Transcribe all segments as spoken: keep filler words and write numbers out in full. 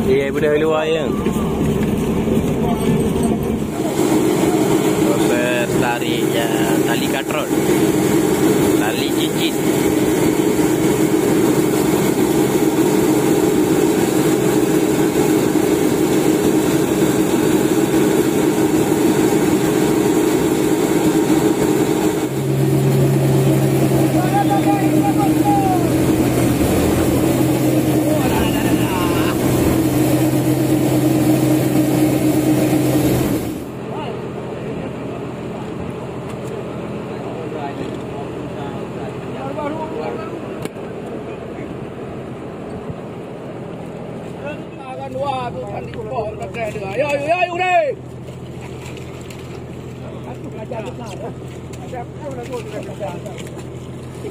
Iya, ibu dah luar ya. Proses tarik, ya, tali katrol. Tali cincin.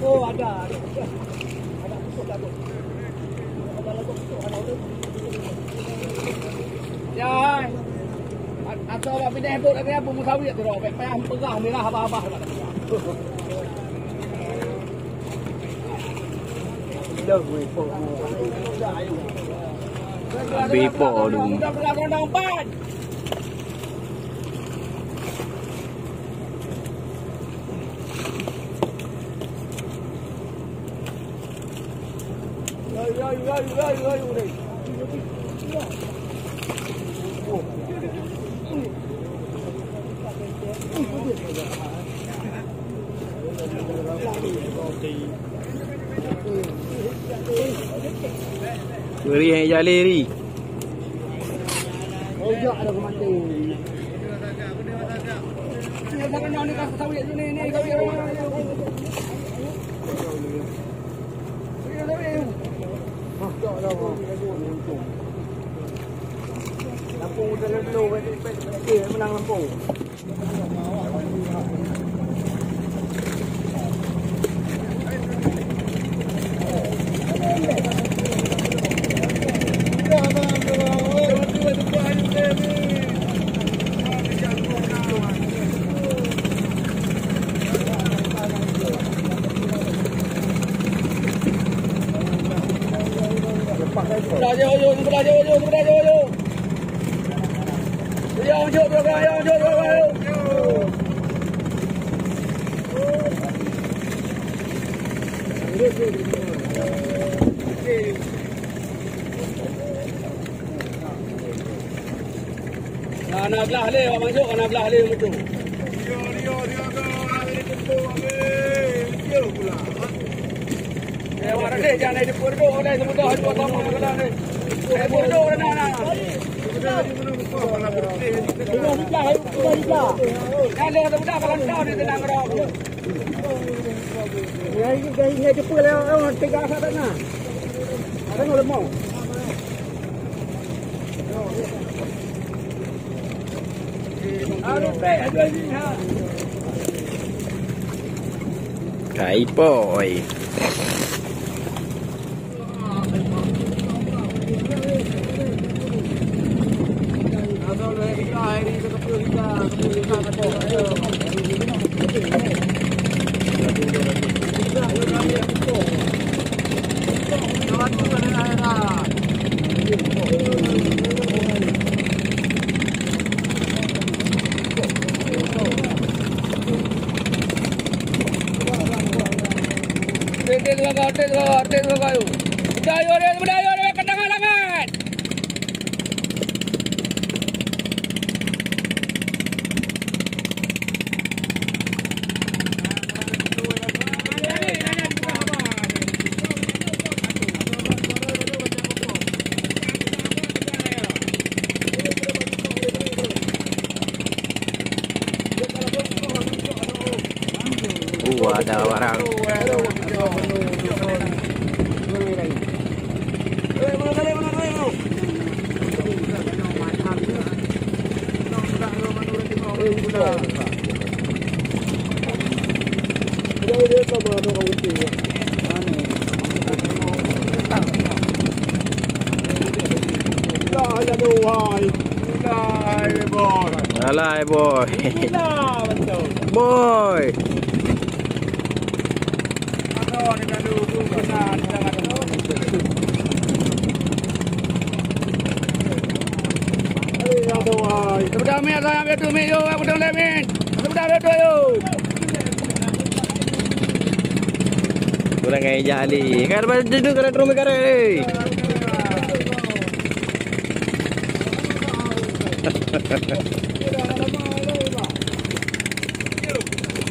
Oh, ada, ada. Ada khusus lagu. Ada lagu khusus, ada urut. Ya. Atau awak pindah bot lagi apa, musawir tu, bèk payah peugah mirah abah-abah. Habis po dulu. Beri hai jali ri. Lampung udah lalu, menang lampung. Hana blah lé, awak manjok hana blah lé beutôi. Eh, awak raséh jangan ada peureudok oleh semudah dua sama kena ni. Eh, peureudok dah nak, nak. Dah lé semudah kalau dah dia tenang roh. Gai, gai, gai jepeu lé, oh, tiga sahabat na. Ada nggak lemau? Kai poi. Artis, artis, artis, artis. Beudayah, beudayah, beudayah, ke tengah langat. Ada barang. Alah, boy. Boy. Teupeugah mie, sayang, biar tu mie, yo, aku dah leh mie. Teupeugah biar tu, yo. Kurang ajar Ali. Kan pada duduk, kan rumah karet, eh.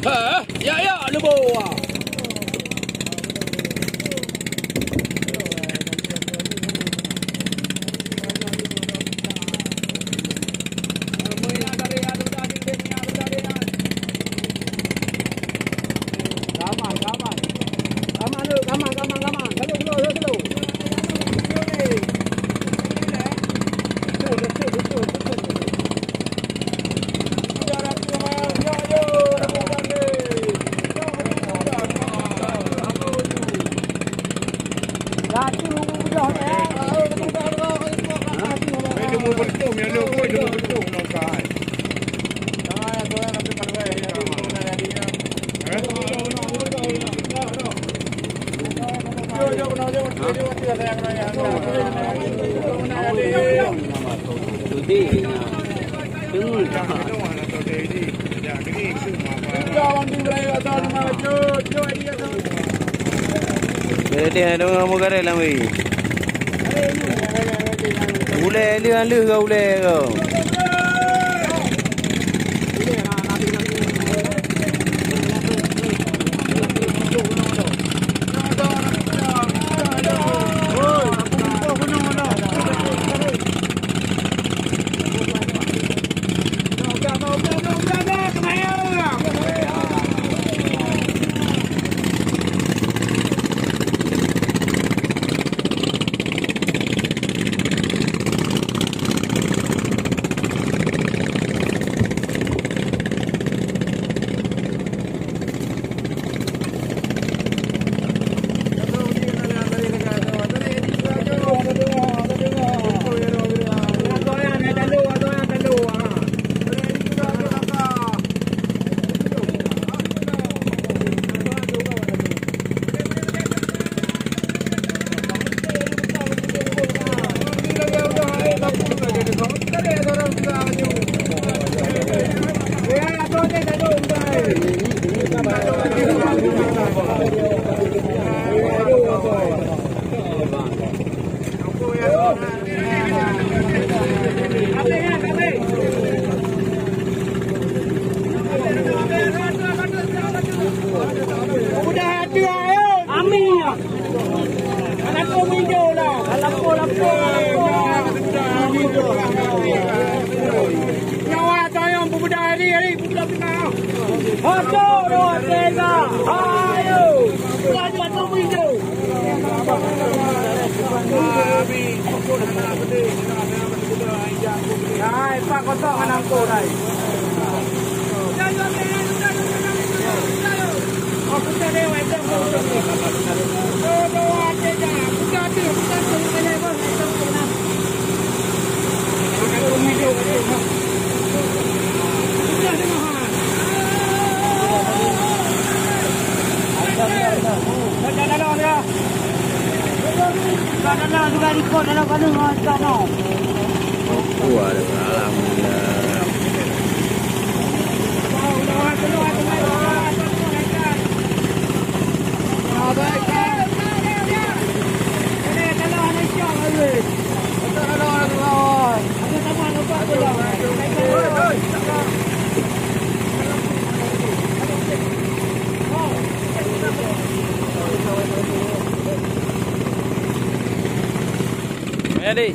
Ha, ya, ya, leubo. Gaman, gaman. Gaman, gaman, gaman, gaman. Gaduh, gaduh, gaduh, gaduh. Jadi, ada orang muka dalam, weh. Ulèe lheueh, lheueh ka ulèe ka. Amin. Lampôh meujô lah. Lampôh, lampôh, lampôh. Nyawa sayang pemuda hari, hari pemuda tengah. Hodo doa tega. Ayo. Lampôh meujô. Hai, pak kosong anak kau, hai. Jadi.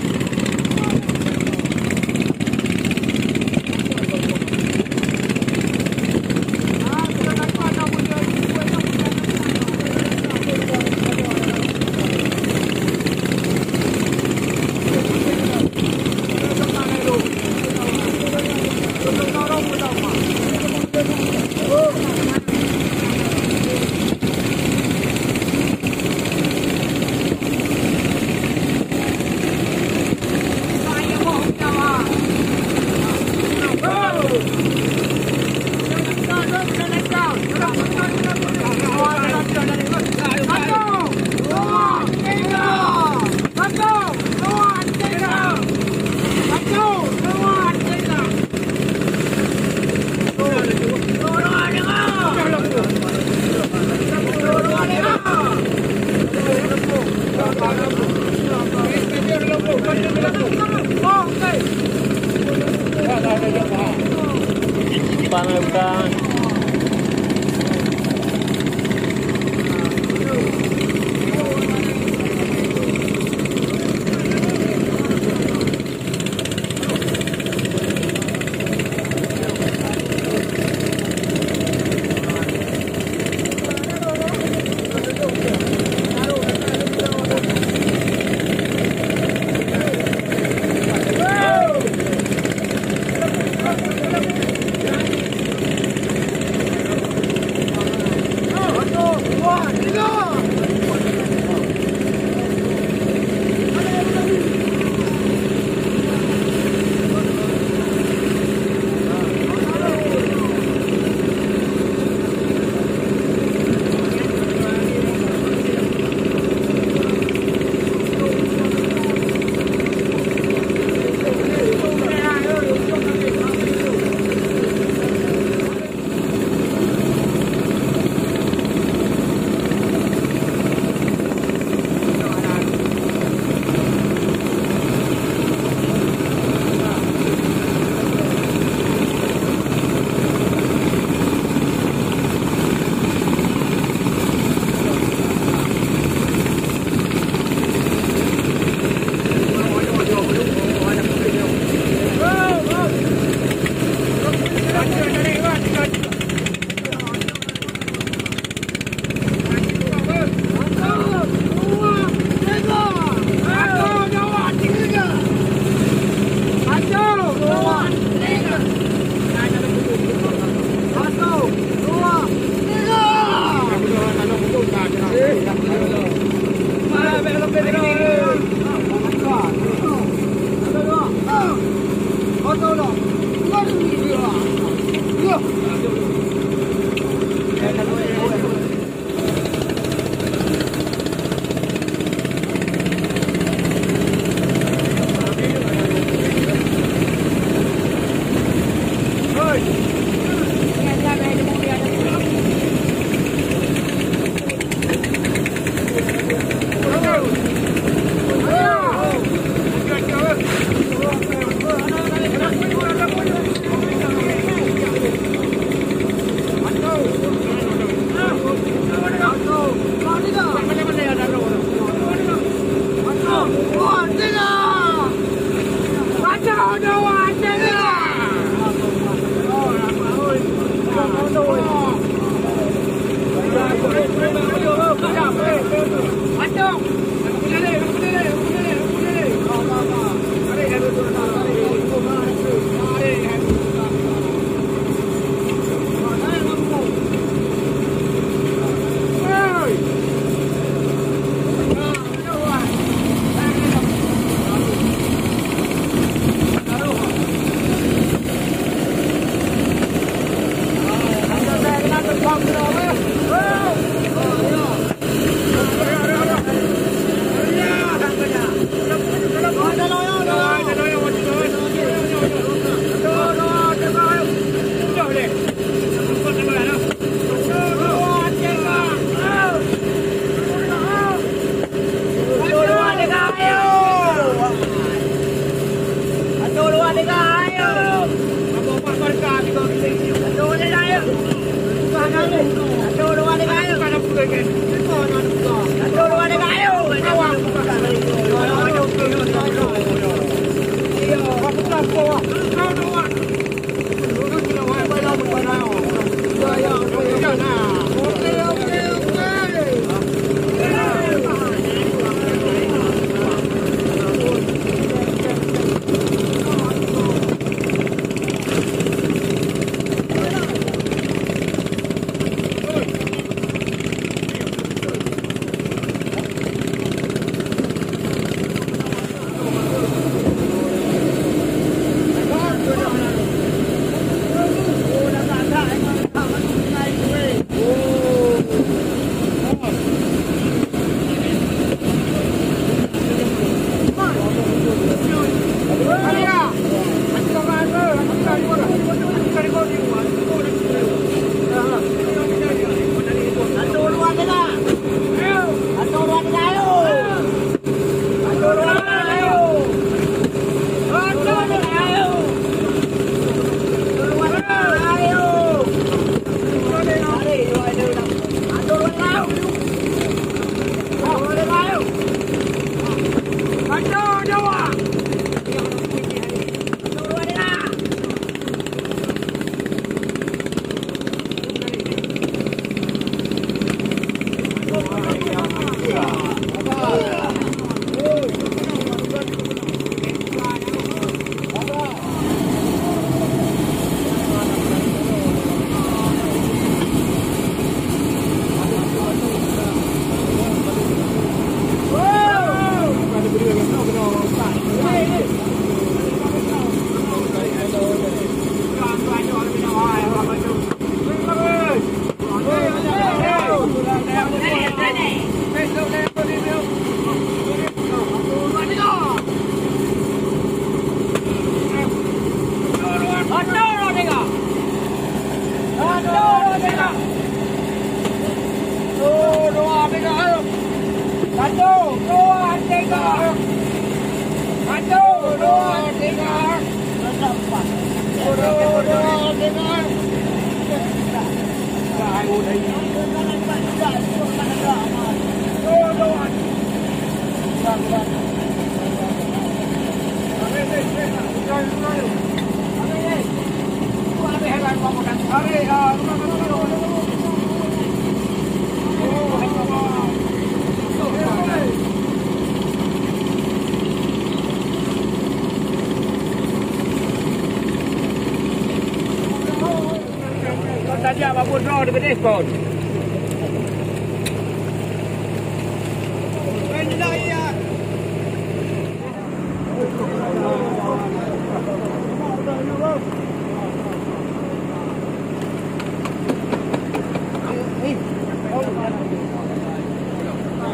Kon tajak bak droe dikeudeh kon.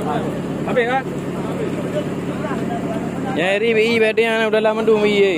Habis kan? Nyang ri bi i, berarti nyang dalam mandum bi i.